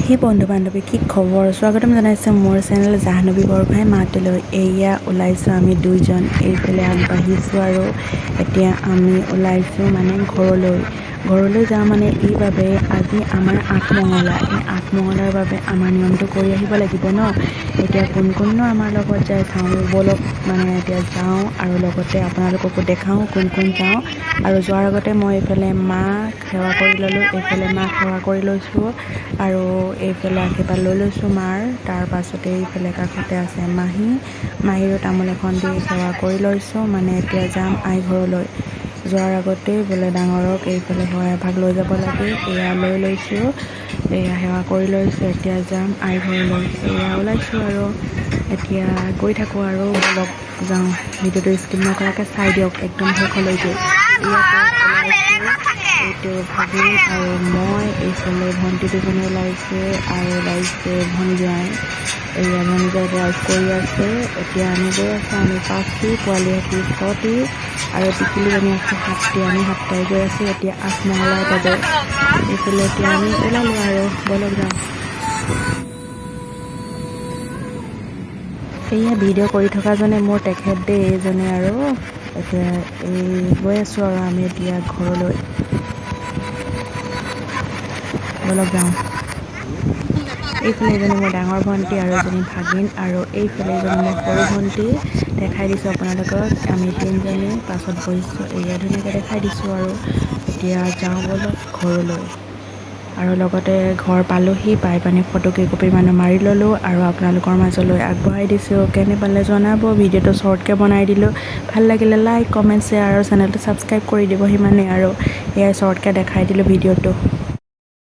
হে বন্ধু বান্ধৱী, কি খবৰ? স্বাগতম জনাইছোঁ মোৰ চেনেল জাহ্নৱী বৰগোহাঁই মাতলৈ। এয়া ওলাইছোঁ আমি দুইজন, এইফালে আগবাঢ়িছোঁ আৰু এতিয়া আমি ওলাইছোঁ মানে ঘৰলৈ। ঘৰলৈ যাওঁ মানে এইবাবে, আজি আমাৰ আঠমঙলা। এই আঠমঙলাৰ বাবে আমাৰ নিয়মটো কৰি আহিব লাগিব ন। এতিয়া কোন কোননো আমাৰ লগত যায় চাওঁ ব'লক। মানে এতিয়া যাওঁ আৰু লগতে আপোনালোককো দেখাওঁ কোন কোন যাওঁ। আৰু যোৱাৰ আগতে মই এইফালে মাক সেৱা কৰি ল'লোঁ, এইফালে মাক সেৱা কৰি লৈছোঁ আৰু এইফালে আশীৰ্বাদ লৈ লৈছোঁ মাৰ। তাৰ পাছতে এইফালে কাষতে আছে মাহী, মাহীৰো তামোল এখন দি সেৱা কৰি লৈছোঁ। মানে এতিয়া যাম আই ঘৰলৈ। যোৱাৰ আগতেই বোলে ডাঙৰক এইফালে সেৱা এভাগ লৈ যাব লাগে, এয়া লৈ লৈছোঁ, এয়া সেৱা কৰি লৈছোঁ। এতিয়া যাম আই ঘৰলৈ, এয়া ওলাইছোঁ আৰু এতিয়া গৈ থাকোঁ আৰু ব'লক যাওঁ। ভিডিঅ'টো স্কিপ নকৰাকৈ চাই দিয়ক একদম শেষলৈকে। ইয়াতে ওলাইছোঁ, এইটো ভাগিন আৰু মই, এইফালে ভণ্টি দুজনী ওলাইছে আৰু ওলাইছে ভনী জোঁৱাই। এয়া ভনী জোঁৱাই ড্ৰাইভ কৰি আছে। এতিয়া আমি গৈ আছোঁ, আমি পাঁচটি, পোৱালি ছটি আৰু টিকিলিজনী আছে সাতটি, আমি সাতটাই গৈ আছোঁ এতিয়া আঠমঙলাৰ বাবে। এইফালে এতিয়া আমি ওলালোঁ আৰু ব'লক যাওঁ। এয়া ভিডিঅ' কৰি থকাজনে মোৰ তেখেত দেই, এইজনে। আৰু এতিয়া এই গৈ আছোঁ আৰু আমি এতিয়া ঘৰলৈ, ব'লক যাওঁ। এইফালে এজনী মোৰ ডাঙৰ ভণ্টি আৰু এজনী ভাগিন আৰু এইফালে এজনী মোৰ সৰু ভণ্টি। দেখাই দিছোঁ আপোনালোকক, আমি তিনিজনী পাছত বহিছোঁ, এয়া ধুনীয়াকৈ দেখাই দিছোঁ। আৰু এতিয়া যাওঁ ব'লক ঘৰলৈ। আৰু লগতে ঘৰ পালোহি, পাই পানি ফটো কেইকপি মানো মাৰি ল'লোঁ আৰু আপোনালোকৰ মাজলৈ আগবঢ়াই দিছোঁ। কেনে পালে জনাব। ভিডিঅ'টো শ্বৰ্টকৈ বনাই দিলোঁ, ভাল লাগিলে লাইক, কমেণ্ট, শ্বেয়াৰ আৰু চেনেলটো ছাবস্ক্ৰাইব কৰি দিব, সিমানেই। আৰু এয়াই শ্বৰ্টকৈ দেখাই দিলোঁ ভিডিঅ'টো।